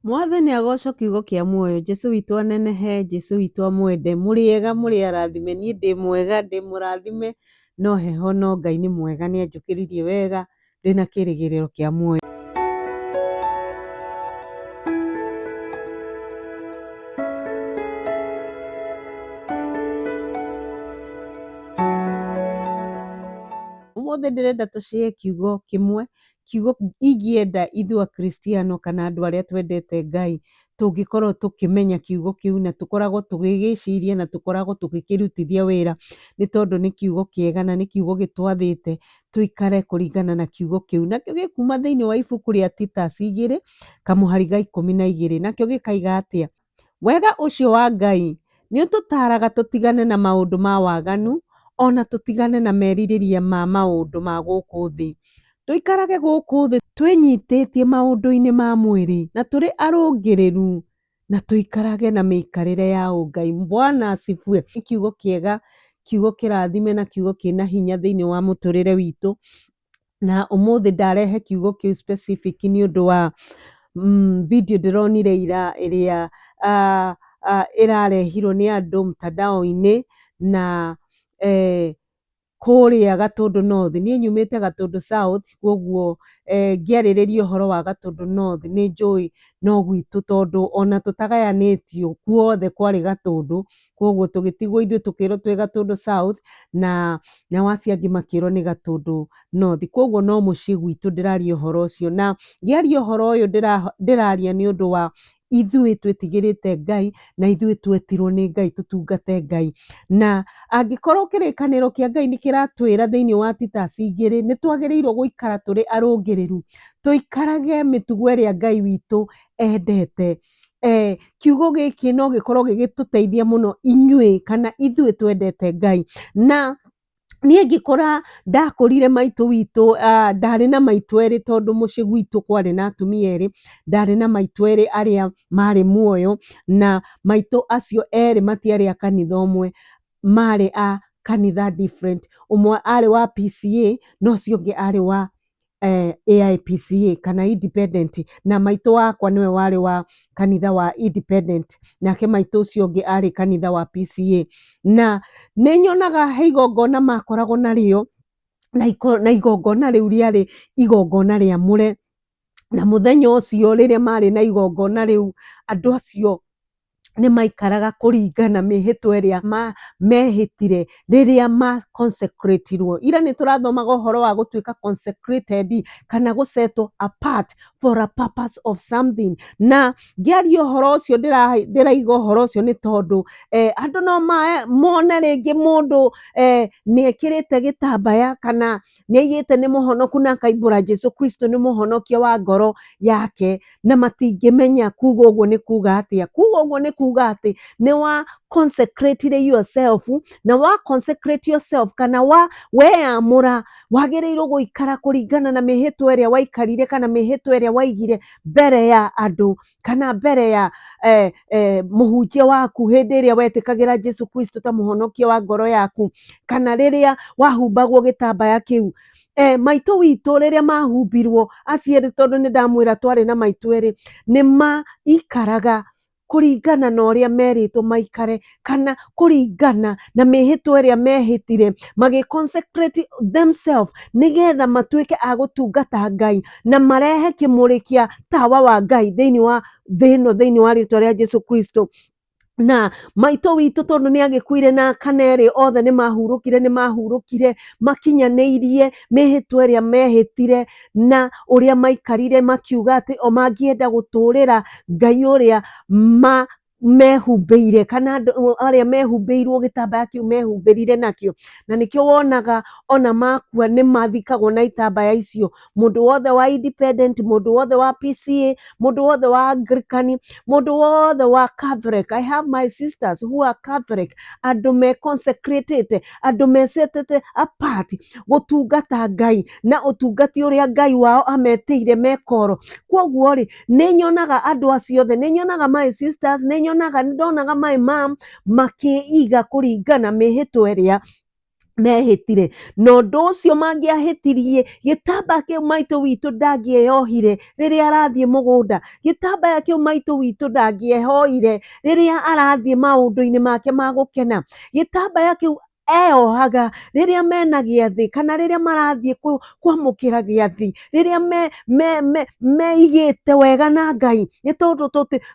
Mwathani agocwo kiugo kĩa muoyo, Jesũ witũ anenehe, Jesũ witũ amwende, mũrĩ ega mũrĩ arathime, niĩ ndĩ mwega ndĩ mũrathime no heho no Ngai nĩ mwega nĩ anjũkĩririe wega ndĩna kĩrĩgĩrĩro kĩa muoyo. Ũmũthĩ ndĩrenda tũcĩe kiugo kĩmwe Kiugo ingĩenda ithuĩ Akristiano kana andũ arĩa twendete Ngai tũngĩkorwo tũkĩmenya kiugo kĩu na tũkoragwo tũgĩgĩciria na tũkoragwo tũgĩkĩrutithia wĩra, nĩ tondũ nĩ kiugo kĩega na nĩ kiugo gĩtwathĩte tũikare kũringana na kiugo kĩu. Nakĩo gĩkuma thĩinĩ wa ibuku rĩa Titus igĩrĩ, kamũhari ga 12, nakĩo gĩkaiga atĩa? Wega ũcio wa Ngai nĩũtũtaaraga tũtigane na maũndũ ma waganu, o na tũtigane na merirĩria ma maũndũ ma gũkũ thĩ, tũikarage gũkũ thĩ twĩnyitĩtie maũndũ-inĩ ma mwĩrĩ, na tũrĩ arũngĩrĩru, na tũikarage na mĩikarĩre ya ũngai. Bwana asifiwe. Nĩ kiugo kĩega, kiugo kĩrathime na kiugo kĩna hinya thĩinĩ wa mũtũrĩre witũ. Na ũmũthĩ ndarehe kiugo kĩu specific nĩ ũndũ wa video ndĩronire ira ĩrĩa ĩrarehirwo nĩ andũ mtandao-inĩ na kũrĩa Gatũndũ North. Niĩ nyumĩte Gatũndũ South koguo ngĩarĩrĩria ũhoro wa Gatũndũ North nĩ njũĩ no gwitũ tondũ ona tũtagayanĩtio guothe kwarĩ Gatũndũ. Koguo tũgĩtigwo ithuĩ tũkĩrwo twĩ Gatũndũ South na nao acio angĩ makĩrwo nĩ Gatũndũ North. Koguo no mũciĩ gwitũ ndĩraria ũhoro ũcio. Na ngĩaria ũhoro ũyũ ndĩraria nĩ ũndũ wa ithuĩ twĩtigĩrĩte Ngai na ithuĩ twetirwo nĩ Ngai tũtungate Ngai. Na angĩkorwo kĩrĩkanĩro kĩa Ngai nĩ kĩratwĩra thĩinĩ wa Titus 2, nĩ twagĩrĩirwo gũikara tũrĩ arũngĩrĩru, tũikarage mĩtugo ĩrĩa Ngai witũ endete. Kiugo gĩkĩ no gĩkorwo gĩgĩtũteithia mũno inyuĩ kana ithuĩ twendete Ngai. Na niĩ ngĩkũra ndakũrire maitũ witũ, ndarĩ na maitũ erĩ tondũ mũciĩ gwitũ kwarĩ na atumia erĩ, ndarĩ na maitũ erĩ arĩa marĩ muoyo, na maitũ acio erĩ matiarĩ a kanitha ũmwe, marĩ a kanitha different. Ũmwe arĩ wa PCEA na ũcio ũngĩ arĩ wa AIPCA kana Independent, na maitũ wakwa nĩwe warĩ wa kanitha wa Independent, nake maitũ ũcio ũngĩ arĩ kanitha wa PCEA. Na nĩ nyonaga he igongona makoragwo narĩo, na igongona rĩu rĩarĩ igongona rĩamũre, na mũthenya ũcio rĩrĩa marĩ na igongona rĩu, andũ acio nĩ maikaraga kũringana mĩhĩtwa ĩrĩa mehĩtire rĩrĩa ma consecrate irwo. Ira nĩ tũrathomaga ũhoro wa gũtuĩka consecrated kana gũ set apart for a purpose of something. Na ngĩaria ũhoro ũcio ndĩraiga ũhoro ũcio nĩ tondũ andũ no mone rĩngĩ mũndũ nĩ ekĩrĩte gĩtambaya kana nĩ aigĩte nĩ mũhonoku na akaimbũra Jesu Kristo nĩ mũhonokia wa ngoro yake, na matingĩmenya kuga ũguo nĩ kuga atĩa. Kuga ũguo nĩ kuga atĩ nĩ wa consecrate yourself, na wa consecrate yourself kana wa weyamũra, wagĩrĩirwo gũikara kũringana na mĩhĩtwa ĩrĩa waikarire kana mĩhĩtwa ĩrĩa waigire mbere ya andũ kana mbere ya mũhunjia waku hĩndĩ ĩrĩa wetĩkagĩra Jesu Kristo ta mũhonokia wa ngoro yaku, kana rĩrĩa wahumbagwo gĩtambaya kĩu. Maitũ witũ rĩrĩa mahumbirwo acio erĩ, tondũ nĩ ndamwĩra twarĩ na maitũ erĩ, nĩ maikaraga kũringana na ũrĩa merĩtwo maikare kana kũringana na mĩhĩtwa ĩrĩa mehĩtire, magĩ consecrate themselves nĩgetha matuĩke a gũtungata Ngai na marehe kĩmũrĩ kĩa tawa wa Ngai thĩinĩ wa thĩ ĩno, thĩinĩ wa rĩtwa rĩa Jesu Kristo. Na maitũ witũ tondũ nĩ agĩkuire na kana erĩ othe nĩ mahurũkire, nĩ mahurũkire makinyanĩirie mĩhĩtwa ĩrĩa mehĩtire na ũrĩa maikarire makiuga atĩ o mangĩenda gũtũrĩra Ngai ũrĩa ma mehumbĩire kana andũ arĩa mehumbĩirwo gĩtambaya kĩu mehumbĩrire nakĩo. Na nĩkĩo wonaga ona makua nĩ mathikagwo na itambaya icio. Mũndũ wothe wa Independent, mũndũ wothe wa PCEA, mũndũ wothe wa Anglican, mũndũ wothe wa Catholic. I have my sisters who are Catholic, andũ me consecrated, andũ mecetete apart gũtungata Ngai na ũtungati ũrĩa Ngai wao ametĩire mekoro. Kwoguo rĩ, nĩ nyonaga andũ acio othe, nĩ nyonaga my sisters, nĩ nyonaga, nĩ ndonaga my mom makĩiga kũringana mĩhĩtwa ĩrĩa Mehĩtire na ũndũ ũcio mangĩahĩtirie gĩtambaya kĩu maitũ witũ ndangĩeyohire rĩrĩa arathiĩ mũgũnda, gĩtambaya kĩu maitũ witũ ndangĩehoire rĩrĩa arathiĩ maũndũ-inĩ make ma gũkena, gĩtambaya kĩu eyohaga rĩrĩa mena gĩathĩ kana rĩrĩa marathiĩ kwamũkĩra gĩathĩ, rĩrĩa meigĩte wega na Ngai, nĩ tondũ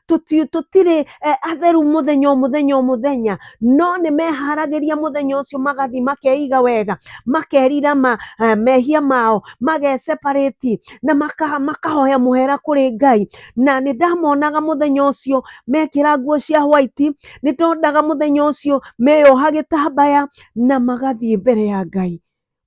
tũtirĩ atheru mũthenya o mũthenya o mũthenya, no nĩ meharagĩria mũthenya ũcio magathiĩ makeiga wega, makerira mehia mao, mage separate na makahoya mũhera kũrĩ Ngai. Na nĩ ndamonaga mũthenya ũcio mekĩra nguo cia white, nĩ ndonaga mũthenya ũcio meyoha gĩtambaya na magathiĩ mbere ya Ngai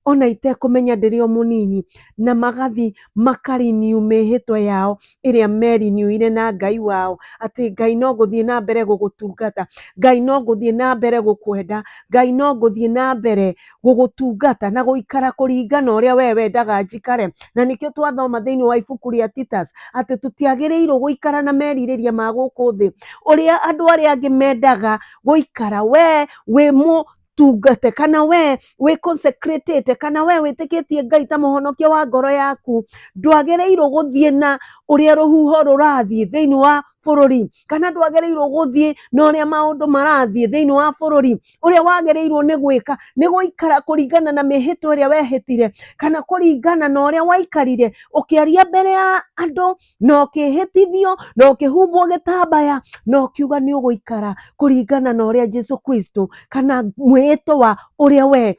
ona itekũmenya ndĩrĩ o mũnini, na magathiĩ makarenew mĩhĩtwa yao ĩrĩa meriniuire na Ngai wao, atĩ Ngai no ngũthiĩ na mbere gũgũtungata, Ngai no ngũthiĩ na mbere gũkwenda, Ngai no ngũthiĩ na mbere gũgũtungata na gũikara kũringana ũrĩa we wendaga njikare. Na nĩkĩo twathoma thĩinĩ wa ibuku rĩa Titus atĩ tũtiagĩrĩirwo gũikara na merirĩria ma gũkũ thĩ, ũrĩa andũ arĩa angĩ mendaga gũikara, we wĩ mũtungate kana we wĩ consecrated kana we wĩtĩkĩtie Ngai ta mũhonokia wa ngoro yaku, ndwagĩrĩirwo gũthiĩ na ũrĩa rũhuho rũrathiĩ thĩinĩ wa bũrũri, kana ndwagĩrĩirwo gũthiĩ na ũrĩa maũndũ marathiĩ thĩinĩ wa bũrũri. Ũrĩa wagĩrĩirwo nĩ gwĩka nĩ gũikara kũringana na mĩhĩtwa ĩrĩa wehĩtire, kana kũringana na ũrĩa waikarire ũkĩaria mbere ya andũ na ũkĩhĩtithio na ũkĩhumbwo gĩtambaya na ũkiuga nĩ ũgũikara kũringana na ũrĩa Jesu Kristo kana mwĩhĩtwa wa ũrĩa we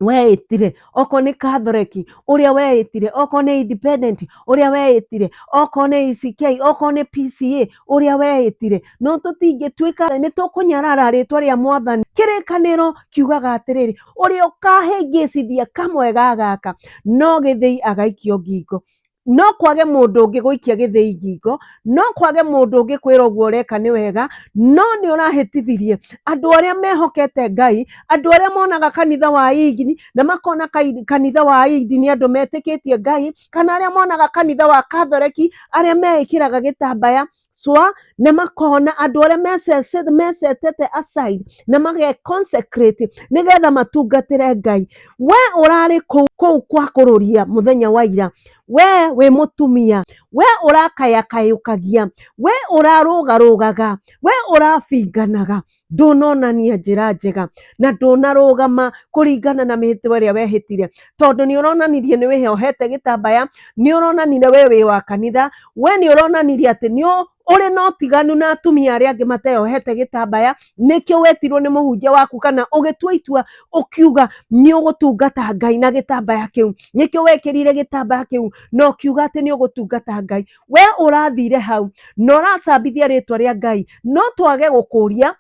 weĩtire, okorwo nĩ Catholic ũrĩa weĩtire, okorwo nĩ Independent ũrĩa weĩtire, okorwo nĩ ACK, okorwo nĩ PCA ũrĩa weĩtire. No tũtingĩtuĩka nĩ tũkũnyarara rĩtwa rĩa Mwathani. Kĩrĩkanĩro kiugaga atĩrĩrĩ, ũrĩa ũkahĩngĩcithia kamwe ga gaka no gĩthĩi agaikio ngingo. No kwage mũndũ ũngĩ gũikia gĩthĩi ngingo, no kwage mũndũ ũngĩ kwĩra ũguo ũreka nĩ wega, no nĩ ũrahĩtithirie andũ arĩa mehokete Ngai, andũ arĩa monaga kanitha wa Igi na makona kanitha wa Igi nĩ andũ metĩkĩtie Ngai, kana arĩa monaga kanitha wa Katholeki arĩa meĩkĩraga gĩtambaya cwa na makona andũ arĩa mecetete aside na mage consecrate nĩgetha matungatĩre Ngai. We ũrarĩ kũu kwa kũrũria mũthenya wa ira, we wĩ mũtumia, we ũrakayakayũkagia, we ũrarũgarũgaga, we ũrabinganaga, ndũnonania njĩra njega na ndũnarũgama kũringana na mĩhĩtwa ĩrĩa wehĩtire, tondũ nĩ ũronanirie nĩ wĩyohete gĩtambaya, nĩ ũronanirie we wĩ wa kanitha, we nĩ ũronanirie atĩ nĩ ũrĩ na ũtiganu na atumia arĩa angĩ mateyohete gĩtambaya, nĩkĩo wetirwo nĩ mũhunjia waku kana ũgĩtua itua ũkiuga nĩ ũgũtungata Ngai na gĩtambaya kĩu, nĩkĩo wekĩrire gĩtambaya kĩu na ũkiuga atĩ nĩ ũgũtungata Ngai. We ũrathire hau na ũracambithia rĩtwa rĩa Ngai, no twage gũkũria,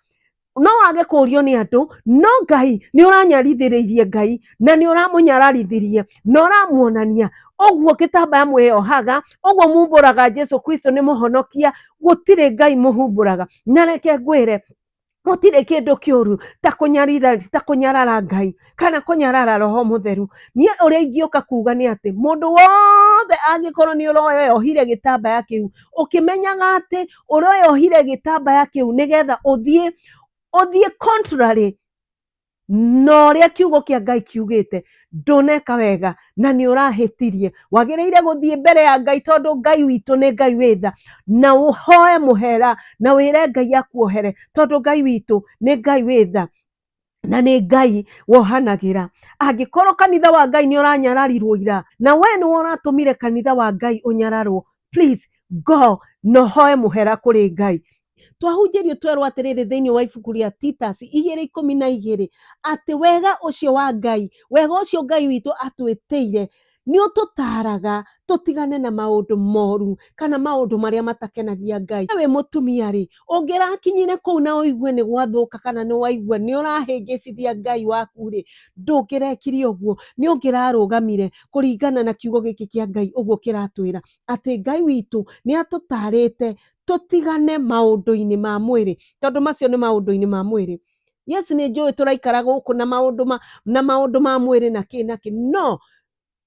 no wage kũrio nĩ andũ, no Ngai nĩ ũranyarithĩrĩirie Ngai na nĩ ũramũnyararithirie na ũramuonania ũguo gĩtambaya mwĩyohaga, ũguo mumbũraga Jesu Kristo nĩ mũhonokia, gũtirĩ Ngai mũhumbũraga. Na reke ngwĩre, gũtirĩ kĩndũ kĩũru ta kũnyarira, ta kũnyarara Ngai kana kũnyarara Roho Mũtheru. Niĩ ũrĩa ingĩũka kuga nĩ atĩ mũndũ wothe angĩkorwo nĩ ũroyohire gĩtambaya kĩu, ũkĩmenyaga atĩ ũroyohire gĩtambaya kĩu nĩgetha ũthiĩ contrary na ũrĩa kiugo kĩa Ngai kiugĩte, ndũneka wega na nĩ ũrahĩtirie. Wagĩrĩire gũthiĩ mbere ya Ngai tondũ Ngai witũ nĩ Ngai wĩ tha, na ũhoe mũhera na wĩre Ngai akuohere tondũ Ngai witũ nĩ Ngai wĩ tha na nĩ Ngai wohanagĩra. Angĩkorwo kanitha wa Ngai nĩ ũranyararirwo ira na we nĩwe ũratũmire kanitha wa Ngai ũnyararwo, please go na ũhoe mũhera kũrĩ Ngai. Twahunjĩrio twerwo atĩrĩrĩ thĩinĩ wa ibuku rĩa Titus 2:12 atĩ wega ũcio wa Ngai, wega ũcio Ngai witũ atwĩtĩire nĩ ũtũtaraga tũtigane na maũndũ moru kana maũndũ marĩa matakenagia Ngai. Wĩ mũtumia rĩ, ũngĩrakinyire kũu na ũigue nĩ gwathũka kana nĩ waigua nĩ ũrahĩngĩcithia Ngai waku rĩ, ndũngĩrekire ũguo, nĩ ũngĩrarũgamire kũringana na kiugo gĩkĩ kĩa Ngai ũguo kĩratwĩra atĩ Ngai witũ nĩ atũtarĩte tũtigane maũndũ-inĩ ma mwĩrĩ, tondũ macio nĩ maũndũ-inĩ ma mwĩrĩ. Yes, nĩ njũĩ tũraikara gũkũ na maũndũ ma, na maũndũ ma mwĩrĩ na kĩ na kĩ, no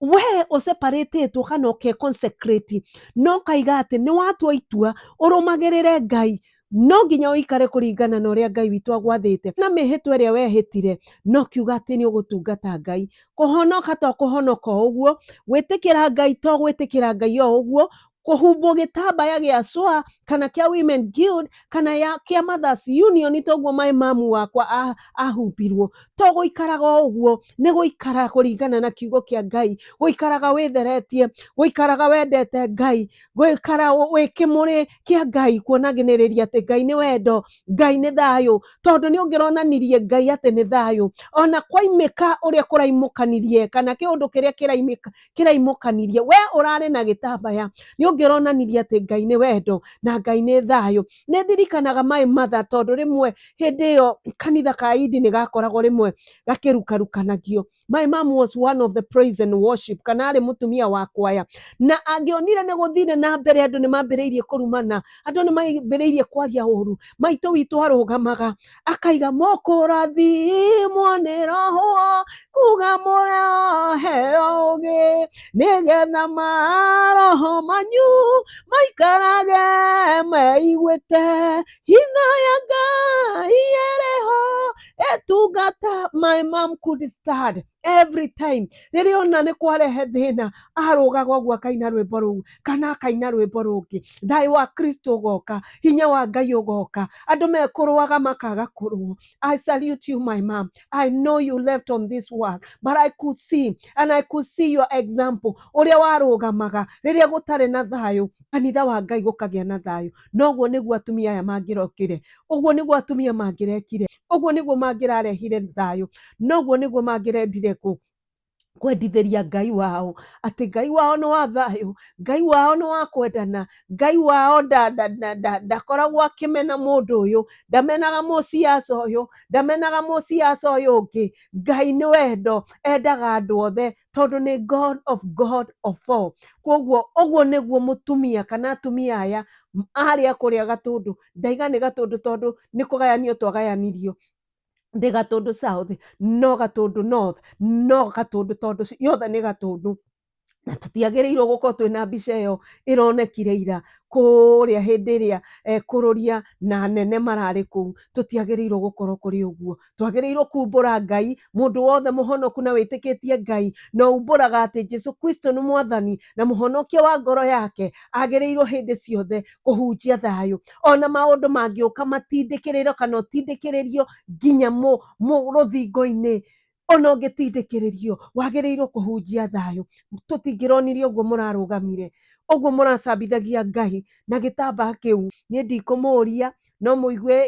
we ũseparĩtĩtwo kana ũke consecrate na ũkaiga atĩ nĩ watua itua ũrũmagĩrĩre Ngai. No nginya ũikare kũringana na ũrĩa Ngai witũ agwathĩte na mĩhĩtwa ĩrĩa wehĩtire, no kiuga atĩ nĩ ũgũtungata Ngai. Kũhonoka to kũhonoka o ũguo, gwĩtĩkĩra Ngai to gwĩtĩkĩra Ngai o ũguo, kũhumbwo gĩtambaya gĩa SWA kana kĩa Women Guild kana ya kĩa Mothers Union toguo my mamu wakwa ahumbirwo, to gũikaraga o ũguo, nĩ gũikara kũringana na kiugo kĩa Ngai, gũikaraga wĩtheretie, gũikaraga wendete Ngai, gũikara wĩ kĩmũrĩ kĩa Ngai, kuonanĩrĩria atĩ Ngai nĩ wendo, Ngai nĩ thayũ, tondũ nĩ ũngĩronanirie Ngai atĩ nĩ thayũ, ona kwaimĩka ũrĩa kũraimũkanirie kana kĩũndũ kĩrĩa kĩraimĩka kĩraimũkanirie, we ũrarĩ na gĩtambaya nĩ ũngĩronanirie atĩ Ngai nĩ wendo na Ngai nĩ thayũ. Nĩ ndirikanaga my mother, tondũ rĩmwe hĩndĩ ĩyo kanitha ka Indi nĩ gakoragwo rĩmwe gakĩrukarukanagio. My mom was one of the praise and worship, kana arĩ mũtumia wa kwaya, na angĩonire nĩ gũthire na mbere, andũ nĩ mambĩrĩirie kũrumana, andũ nĩ mambĩrĩirie kwaria ũru, maitũ witũ arũgamaga akaiga mũkũrathimwo nĩ roho kuga mũraheo ũgĩ nĩgetha maroho manyu maikarage meiguĩte hitho ya Ngai ĩrĩho ĩtungata. My mom could start every time rĩrĩa ona nĩ kwarehe thĩna, arũgaga ũguo akaina rwĩmbo rũu kana akaina rwĩmbo rũngĩ, thayũ wa Kristo ũgoka, hinya wa Ngai ũgoka, andũ mekũrũaga makaga kũrũo. I salute you, my mom. I know you left on this world, but I could see and I could see your example, ũrĩa warũgamaga rĩrĩa gũtarĩ na thayũ, kanitha wa Ngai gũkagĩa na thayũ. Noguo nĩguo atumia aya mangĩrokire, ũguo nĩguo atumia mangĩrekire, ũguo nĩguo mangĩrarehire thayũ, noguo nĩguo mangĩrendire kũ kwendithĩria Ngai wao atĩ Ngai wao nĩ wa thayũ, Ngai wao nĩ wa kwendana, Ngai wao ndakoragwo akĩmena mũndũ ũyũ, ndamenaga mũciaca ũyũ, ndamenaga mũciaca ũyũ ũngĩ. Ngai nĩ wendo, endaga andũ othe tondũ nĩ God of God of all. Koguo ũguo nĩguo mũtumia kana atumia aya arĩa kũrĩa Gatũndũ, ndaiga nĩ Gatũndũ tondũ nĩ kũgayanio twagayanirio, ndĩ Gatũndũ South, no Gatũndũ North, no Gatũndũ, tondũ yothe nĩ Gatũndũ, na tũtiagĩrĩirwo gũkorwo twĩna mbica ĩyo ĩronekire ira kũrĩa hĩndĩ ĩrĩa kũrũria na anene mararĩ kũu. Tũtiagĩrĩirwo gũkorwo kũrĩ ũguo, twagĩrĩirwo kumbũra Ngai. Mũndũ wothe mũhonoku na wĩtĩkĩtie Ngai na umbũraga atĩ Jesu Kristo nĩ mwathani na mũhonokia wa ngoro yake agĩrĩirwo hĩndĩ ciothe kũhunjia thayũ, ona maũndũ mangĩũka matindĩkĩrĩrio kana ũtindĩkĩrĩrio nginya rũthingo-inĩ, ona ũngĩtindĩkĩrĩrio wagĩrĩirwo kũhunjia thayũ. Tũtingĩronirie ũguo mũrarũgamire, ũguo mũracambithagia Ngai na gĩtambaya kĩu. Niĩ ndikũmũria, no mũigue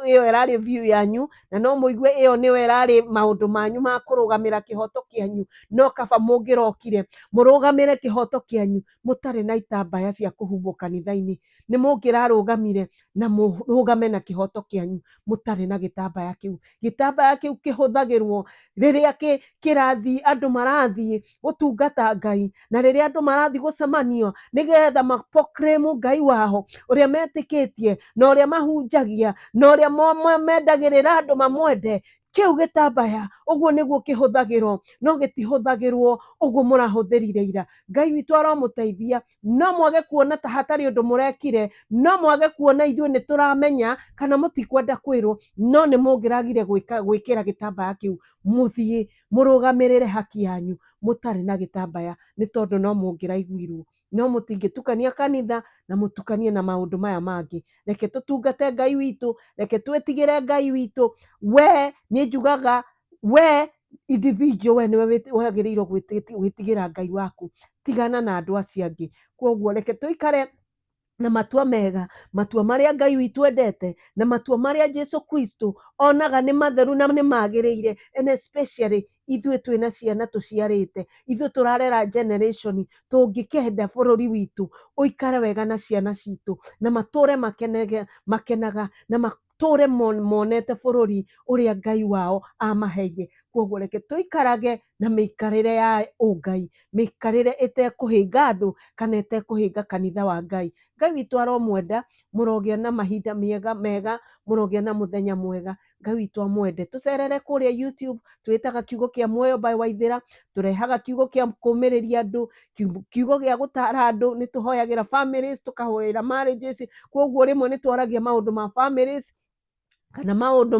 ĩyo ĩrarĩ view yanyu, na no mũigue ĩyo nĩyo ĩrarĩ maũndũ manyu ma kũrũgamĩra kĩhoto kĩanyu, no kaba mũngĩrokire mũrũgamĩre kĩhoto kĩanyu mũtarĩ na itambaya cia kũhumbwo kanitha-inĩ. Nĩ mũngĩrarũgamire na mũrũgame na kĩhoto kĩanyu mũtarĩ na gĩtambaya kĩu. Gĩtambaya kĩu kĩhũthagĩrwo rĩrĩa kĩrathiĩ, andũ marathiĩ gũtungata Ngai, na rĩrĩa andũ marathiĩ gũcemanio nĩgetha maproclaim Ngai wao ũrĩa metĩkĩtie na ũrĩa mahunjagia na ũrĩa mendagĩrĩra andũ mamwende. Kĩu gĩtambaya ũguo nĩguo kĩhũthagĩrwo, no gĩtihũthagĩrwo ũguo mũrahũthĩrire ira. Ngai witũ aromũteithia. No mwage kuona ta hatarĩ ũndũ mũrekire, no mwage kuona ithuĩ nĩ tũramenya kana mũtikwenda kwĩrwo, no nĩ mũngĩragire gwĩkĩra gĩtambaya kĩu, mũthiĩ mũrũgamĩrĩre haki yanyu mũtarĩ na gĩtambaya, nĩ tondũ no mũngĩraiguirwo. No mũtingĩtukania kanitha na mũtukanie na maũndũ maya mangĩ. Reke tũtungate Ngai witũ, reke twĩtigĩre Ngai witũ. We niĩ njugaga we individual, we nĩwe wagĩrĩirwo gwĩtigĩra Ngai waku, tigana na andũ acio angĩ. Koguo reke tũikare na matua mega, matua marĩa Ngai witũ endete na matua marĩa Jesu Kristo onaga nĩ matheru na nĩ magĩrĩire. And especially ithuĩ twĩna ciana tũciarĩte, ithuĩ tũrarera generation, tũngĩkenda bũrũri witũ ũikare wega na ciana citũ na matũre makenaga na matũre monete bũrũri ũrĩa Ngai wao amaheire. Koguo reke tũikarage na mĩikarĩre ya ũngai, mĩikarĩre ĩtekũhĩnga andũ kana ĩtekũhĩnga kanitha wa Ngai. Ngai witũ aromwenda, mũrogĩa na mahinda mega, mũrogĩa na mũthenya mwega. Ngai witũ amwende. Tũcerere kũrĩa YouTube, twĩtaga Kiugo kĩa Kĩa Muoyo by Waithĩra. Tũrehaga kiugo kĩa kũmĩrĩria andũ, kiugo gĩa gũtara andũ, nĩ tũhoyagĩra families, tũkahoera marriages. Koguo rĩmwe nĩ twaragia maũndũ ma families kana maũndũ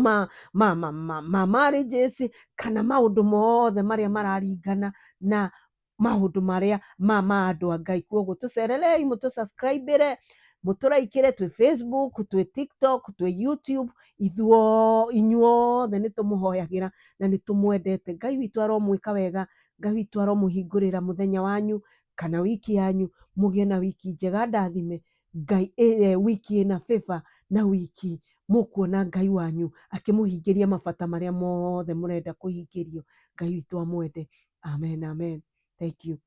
ma marriages kana maũndũ mothe marĩa mararingana na maũndũ marĩa ma andũ a Ngai. Koguo tũcererei, mũtũ subscribe, mũtũraikĩre. Twĩ Facebook, twĩ TikTok, twĩ YouTube. Ithuo inyuothe nĩ tũmũhoyagĩra na nĩ tũmwendete. Ngai witũ aromwĩka wega, Ngai witũ aromũhingũrĩra mũthenya wanyu kana wiki yanyu, mũgĩe na wiki njega ndathime Ngai, wiki ĩna favor na wiki mũkuona Ngai wanyu akĩmũhingĩria mabata marĩa mothe mũrenda kũhingĩrio. Ngai witũ amwende. Amen, amen. Thank you.